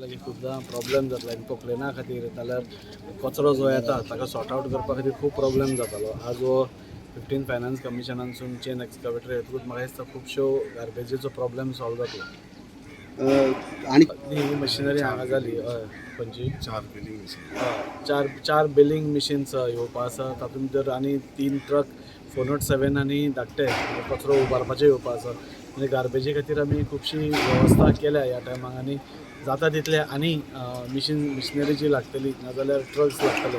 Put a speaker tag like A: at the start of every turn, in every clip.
A: लागीं खुबदां प्रॉब्लेम जातलो आनी पोकलेना खातीर नाल्यार कचरो जो येता ताका सॉर्ट आवट करपा खातीर खूब प्रॉब्लेम जातालो. आज हो 15 फायनान्स कमिशनानसून चेन एक्सकवेटर येतकूच म्हाका दिसता खुबश्यो गार्बेजीचो प्रॉब्लेम सॉल्व जातलो.
B: आनी
A: ही मशिनरी हांगा जाली, हय, खंयची?
C: चार बिलिंग मशीन.
A: हय, चार चार बेलिंग मिशिन्स येवपा आसा. तातूंत भितर आनी तीन ट्रक 407 आनी धाकटे कचरो उबारपाचे येवपा आसा. म्हणजे गार्बेजी खातीर आमी खुबशी वेवस्था केल्या ह्या टायमाक आनी जाता तितले आनी मिशिनरी जी लागतली, नाजाल्यार ट्रक्स लागतले,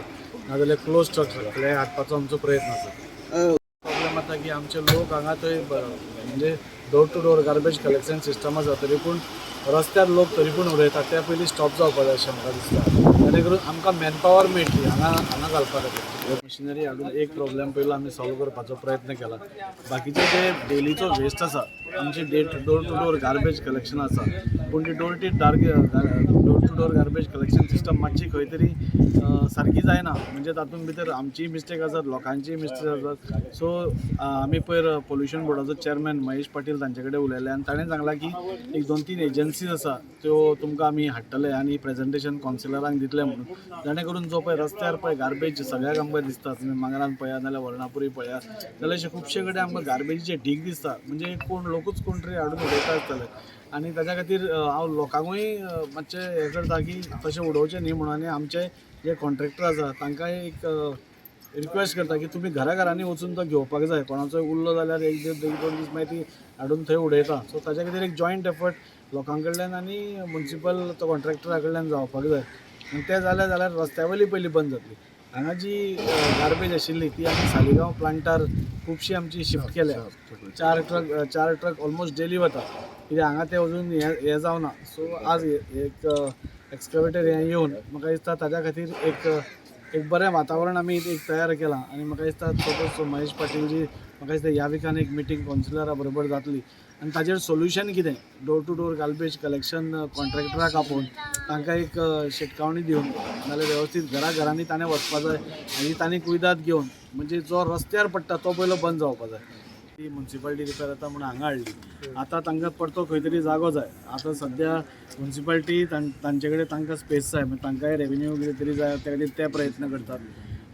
A: नाजाल्यार क्लोज ट्रक्स लागतले, हे हाडपाचो आमचो प्रयत्न आसा. प्रॉब्लेम जाता की आमचे लोक हांगा थंय म्हणजे door to door garbage collection system आसा, तरी पूण रस्त्यार लोक तरी पूण उडयतात. ते पयलीं स्टॉप जावपा जाय अशें म्हाका दिसता, जेणे करून आमकां मॅनपावर मेळटली हांगा हांगा घालपा खातीर. मशिनरी हाडून एक प्रॉब्लेम पयलो आमी सॉल्व करपाचो प्रयत्न केला. बाकीचे जे डेलीचो वेस्ट आसा, आमची day door to door garbage collection आसा, पूण ती door to door garbage collection system मातशी खंय तरी सारकी जायना. म्हणजे तातूंत भितर आमचीय मिस्टेक आसात, लोकांचीय मिस्टेक आसात. सो आमी पयर पोल्युशन बोर्डाचो चेअरमॅन महेश पाटील तांचे कडेन उलयले आनी ताणें सांगलां की एक दोन तीन एजन्सीज आसा, त्यो तुमकां आमी हाडटले आनी प्रेजेंटेशन कावन्सिलरांक दितले म्हणून, जेणे करून जो पळय रस्त्यार पळय गार्बेज सगळ्याक आमकां दिसता, तुमी मांगरान पळयात नाल्यार वर्णापुरी पळयात, जाल्यार अशे खुबशे कडेन आमकां गार्बेजीचे ढीग दिसता. म्हणजे कोण लोकूच कोण तरी हाडून उडयता आसतले. आनी ताच्या खातीर हांव लोकांकूय मातशें हें करता की तशें उडोवचें न्ही म्हणून. आनी आमचे जे कॉन्ट्रॅक्टर आसा तांकांय एक रिक्वेस्ट करता की तुमी घरा घरांनी वचून तो घेवपाक जाय. कोणाचो उरलो जाल्यार एक दीस, एक दोन दीस मागीर ती हाडून थंय उडयता. सो ताच्या खातीर एक जॉयंट एफर्ट लोकां कडल्यान आनी मुन्सिपल तो कॉन्ट्रॅक्टरा कडल्यान जावपाक जाय. आनी तें जालें जाल्यार रस्त्या वयली पयली बंद जातली. हांगा जी गार्बेज आशिल्ली ती आमी सालिगांव प्लांटार खुबशी आमची शिफ्ट केल्या. चार ट्रक, चार ट्रक ऑलमोस्ट डेली वता, कित्याक हांगा ते अजून हें हें जावना. सो आज एक एक्सकवेटर हें येवन म्हाका दिसता ताच्या खातीर एक एक बरें वातावरण आमी एक तयार केलां. आनी म्हाका दिसता सपोज महेश पाटीलजी, म्हाका दिसता ह्या विकान एक मिटींग कावन्सिलरा बरोबर जातली आनी ताजेर सोल्युशन कितें, door to door garbage collection कॉन्ट्रॅक्टराक आपोवन तांकां एक शिटकावणी दिवन, नाल्यार वेवस्थीत घरा घरांनी ताणें वचपा जाय आनी तांणी कुयदाद घेवन, म्हणजे जो रस्त्यार पडटा तो पयलो बंद जावपा जाय. ती मुन्सिपालिटी रिपेर जाता म्हणून हांगा हाडली. आतां तांकां परतो खंय तरी जागो जाय. आतां सद्या मुन्सिपालिटी तांचे कडेन तांकां स्पेस जाय, मागीर तांकांय रेवेन्यू कितें तरी जाय, त्या खातीर ते प्रयत्न करतात.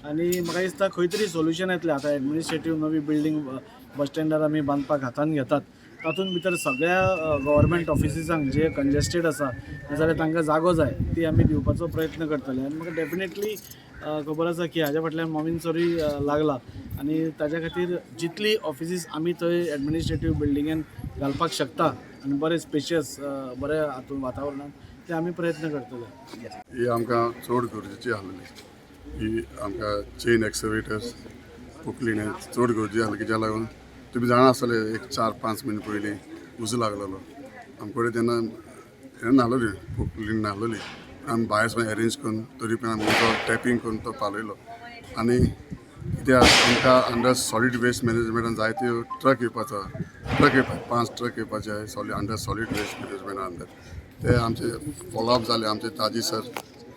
A: आनी म्हाका दिसता खंय तरी सोल्युशन येतलें. आतां एडमिनिस्ट्रेटीव नवी बिल्डींग बस स्टँडार आमी बांदपाक हातान घेतात. तातूंत भितर सगळ्या गव्हर्मेंट ऑफिसिसांक जे कंजेस्टेड आसा, नाजाल्यार तांकां जागो जाय, ती आमी दिवपाचो प्रयत्न करतले. आनी म्हाका डेफिनेटली खबर आसा की हाज्या फाटल्यान मोमीन सरूय लागला आनी ताज्या खातीर जितली ऑफिसीस आमी थंय एडमिनिस्ट्रेटीव बिल्डिंगेन घालपाक शकता आनी बरें स्पेशियस, बरें हातून वातावरणान, ते आमी प्रयत्न करतले.
C: ही आमकां चड गरजेची आसलेली. ही आमकां चेन एक्सवेटर्स, पोकलीन चड गरजेची आसली, कित्याक लागून तुमी जाणा आसतले, एक 4-5 म्हयने पयलीं उजो लागलेलो आमचे कडेन. तेन्ना हें नासलोली, पोकलीन नासलोली. आमी भायर सावन एरेंज करून तरी पण आमी उजो टॅपींग करून तो पालयलो. आनी कित्याक आमकां अंडर सॉलीड वेस्ट मॅनेजमेंटान जायत्यो ट्रक येवपाचो, ट्रक येवपा, पांच ट्रक येवपाचे अंडर सॉलीड वेस्ट मॅनेजमेंटा अंडर. ते आमचे फॉलोअप जाले. आमचे दाजी सर,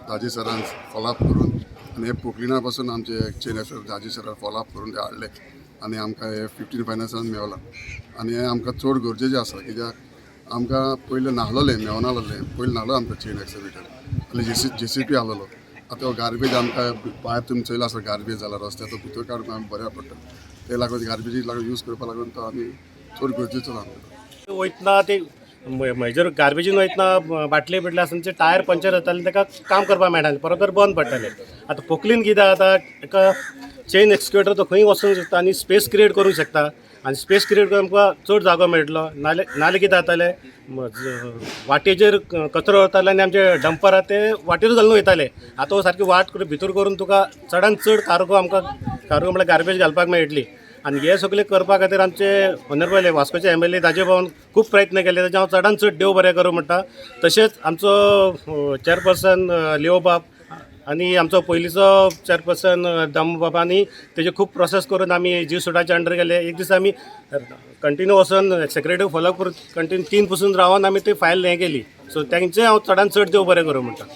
C: दाजी सरान फॉलोअप करून आनी हे पोकलिना पासून आमचे चेन दाजी सरान फॉलोअप करून ते हाडले आनी आमकां हे 15 फायनान्सान मेवला. आनी हें आमकां चड गरजेचें आसा, कित्याक आमकां पयलीं नाहलोलें, मेवनाहलोलें पयलीं, नाहलो आमकां चेन एक्सवेटर आनी जेसीबी आहलोलो. आतां हो गार्बेज आमकां भायर तुमी चोयला आसता, गार्बेज जाला रस्त्यार, तो भितर काडून आमी बऱ्याक पडटा. ते लागून गार्बेजीक लागून यूज करपा लागून तो आमी चड गरजेचो आमकां.
D: वयतना ते मेजर गार्बेजीन वयतना बाटले बिटले आसून ते टायर पंक्चर जाताले, ताका काम करपाक मेळटालें, परत तर बंद पडटाले. आतां पोकलीन कितें जाता, एका चेन एक्सक्युएटर तो खंय वचूंक शकता आनी स्पेस क्रिएट करूंक शकता आनी स्पेस क्रिएट करून आमकां चड जागो मेळटलो. नाल्यार नाल्यार कितें जातालें, वाटेचेर कचरो वताले आनी आमचे डंपर आहा ते वाटेरूच घालून वयताले. आतां हो सारकी वाट करून भितर करून तुका चडान चड कार्गो, आमकां कार्गो म्हळ्यार गार्बेज घालपाक मेळटली. आनी हे सगळें करपा खातीर आमचे ऑनरेबल वास्कोचे एमएलए दाजी बाबान खूब प्रयत्न केले. तेजे हांव चडान चड देव बरें करूं म्हणटा. तशेंच आमचो चेअरपर्सन लिओ बाब आनी आमचो पयलींचो चेअरपर्सन दामू बाबा आनी तेजे खूब प्रोसेस करून आमी जी सुडाच्या अंडर गेले. एक दीस आमी कंटिन्यू वचोन सेक्रेटरी फॉलो करून कंटिन्यू 3 पसून रावन आमी ती फायल हें केली. सो तेंचे हांव चडान चड देव बरें करूं म्हणटा.